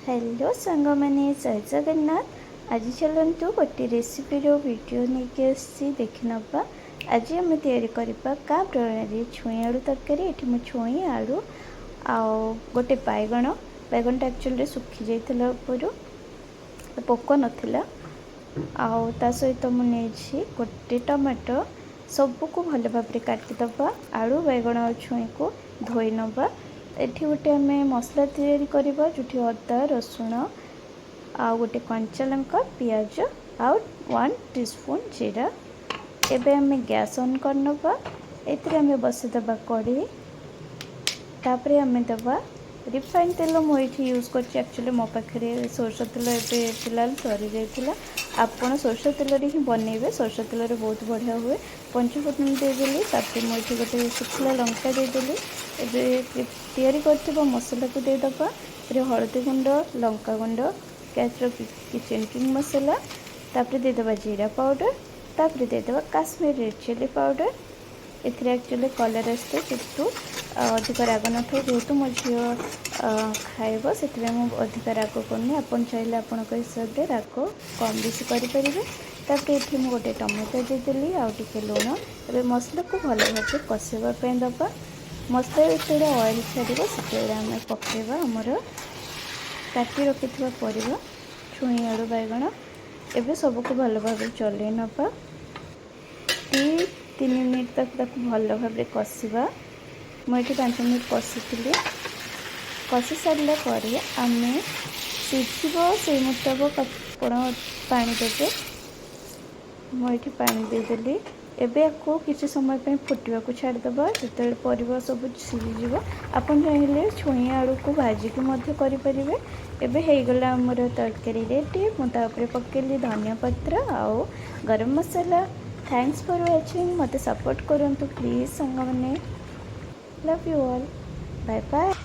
Hello ସାଙ୍ଗମାନେ, ଜୟ ଜଗନ୍ନାଥ। ଆଜି ଚାଲନ୍ତୁ ଗୋଟେ ରେସିପିର ଭିଡ଼ିଓ ନେଇକି ଆସିଛି, ଦେଖିନେବା। ଆଜି ଆମେ ତିଆରି କରିବା ଗାଁ ପ୍ରଣାଳୀରେ ଛୁଇଁ ଆଳୁ ତରକାରୀ। ଏଠି ମୁଁ ଛୁଇଁ, ଆଳୁ ଆଉ ଗୋଟେ ବାଇଗଣ। ବାଇଗଣଟା ଆକ୍ଚୁଆଲି ଶୁଖି ଯାଇଥିଲା, ଉପରୁ ପୋକ ନଥିଲା। ଆଉ ତା ସହିତ ମୁଁ ନେଇଛି ଗୋଟେ ଟମାଟୋ। ସବୁକୁ ଭଲ ଭାବରେ କାଟିଦେବା। ଆଳୁ, ବାଇଗଣ ଆଉ ଛୁଇଁକୁ ଧୋଇ ନେବା। ଏଠି ଗୋଟେ ଆମେ ମସଲା ତିଆରି କରିବା, ଯେଉଁଠି ଅଦା, ରସୁଣ ଆଉ ଗୋଟେ କଞ୍ଚା ଲଙ୍କା, ପିଆଜ ଆଉ 1 ଟିସ୍ପୁନ୍ ଜିରା। ଏବେ ଆମେ ଗ୍ୟାସ୍ ଅନ୍ କରିନେବା। ଏଥିରେ ଆମେ ବସିଦେବା କଢ଼େଇ। ତାପରେ ଆମେ ଦେବା ରିଫାଇନ୍ ତେଲ। ମୁଁ ଏଇଠି ୟୁଜ୍ କରୁଛି। ଆକ୍ଚୁଆଲି ମୋ ପାଖରେ ସୋରିଷ ତେଲ ଏବେ ଫିଲହାଲ ସରିଯାଇଥିଲା। ଆପଣ ସୋରିଷ ତେଲରେ ହିଁ ବନେଇବେ, ସୋରିଷ ତେଲରେ ବହୁତ ବଢ଼ିଆ ହୁଏ। ପଞ୍ଚଫୁଟଣ ଦେଇଦେଲି। ତାପରେ ମୁଁ ଏଠି ଗୋଟେ ଶୁଖିଲା ଲଙ୍କା ଦେଇଦେଲି। ଏବେ ତିଆରି କରିଥିବା ମସଲାକୁ ଦେଇଦେବା। ଏଥିରେ ହଳଦୀ ଗୁଣ୍ଡ, ଲଙ୍କା ଗୁଣ୍ଡ, କ୍ୟାଚର କିଚେନ୍ କିଙ୍ଗ ମସଲା, ତାପରେ ଦେଇଦେବା ଜିରା ପାଉଡ଼ର, ତାପରେ ଦେଇଦେବା କାଶ୍ମୀର ରେଡ଼୍ ଚିଲି ପାଉଡ଼ର। ଏଥିରେ ଆକ୍ଚୁଆଲି କଲର୍ ଆସିଥାଏ, କିନ୍ତୁ ଅଧିକ ରାଗ ନଥାଏ। ଯେହେତୁ ମୋ ଝିଅ ଖାଇବ, ସେଥିପାଇଁ ମୁଁ ଅଧିକ ରାଗ କରୁନି। ଆପଣ ଚାହିଁଲେ ଆପଣଙ୍କ ହିସାବରେ ରାଗ କମ୍ ବେଶୀ କରିପାରିବେ। ତାପରେ ଏଠି ମୁଁ ଗୋଟେ ଟମାଟୋ ଦେଇଦେଲି ଆଉ ଟିକେ ଲୁଣ। ଏବେ ମସଲାକୁ ଭଲ ଭାବରେ କଷିବା ପାଇଁ ଦେବା। ମସଲା ଯେତେବେଳେ ଅଏଲ୍ ଛାଡ଼ିବ, ସେତେବେଳେ ଆମେ ପକାଇବା ଆମର କାଟି ରଖିଥିବା ପରିବା, ଛୁଇଁ, ଆଳୁ, ବାଇଗଣ। ଏବେ ସବୁକୁ ଭଲ ଭାବରେ ଚଲେଇ ନେବା। 2-3 ମିନିଟ୍ ତାକୁ ତାକୁ ଭଲ ଭାବରେ କଷିବା। ମୁଁ ଏଠି 5 ମିନିଟ୍ କଷିଥିଲି। କଷି ସାରିଲା ପରେ ଆମେ ସିଝିବ ସେଇ ମୁତାବକ ଆପଣ ପାଣି ଦେବେ। ମୁଁ ଏଠି ପାଣି ଦେଇଦେଲି। ଏବେ ୟାକୁ କିଛି ସମୟ ପାଇଁ ଫୁଟିବାକୁ ଛାଡ଼ିଦେବା, ଯେତେବେଳେ ପରିବା ସବୁ ସିଝିଯିବ। ଆପଣ ଚାହିଁଲେ ଛୁଇଁ ଆଳୁକୁ ଭାଜିକି ମଧ୍ୟ କରିପାରିବେ। ଏବେ ହେଇଗଲା ଆମର ତରକାରୀ ରେଡ଼ି। ମୁଁ ତା ଉପରେ ପକାଇଲି ଧନିଆ ପତ୍ର ଆଉ ଗରମ ମସଲା। Thanks for watching. ମୋତେ ସପୋର୍ଟ କରନ୍ତୁ ପ୍ଲିଜ୍ ସାଙ୍ଗମାନେ। Love you all, bye bye.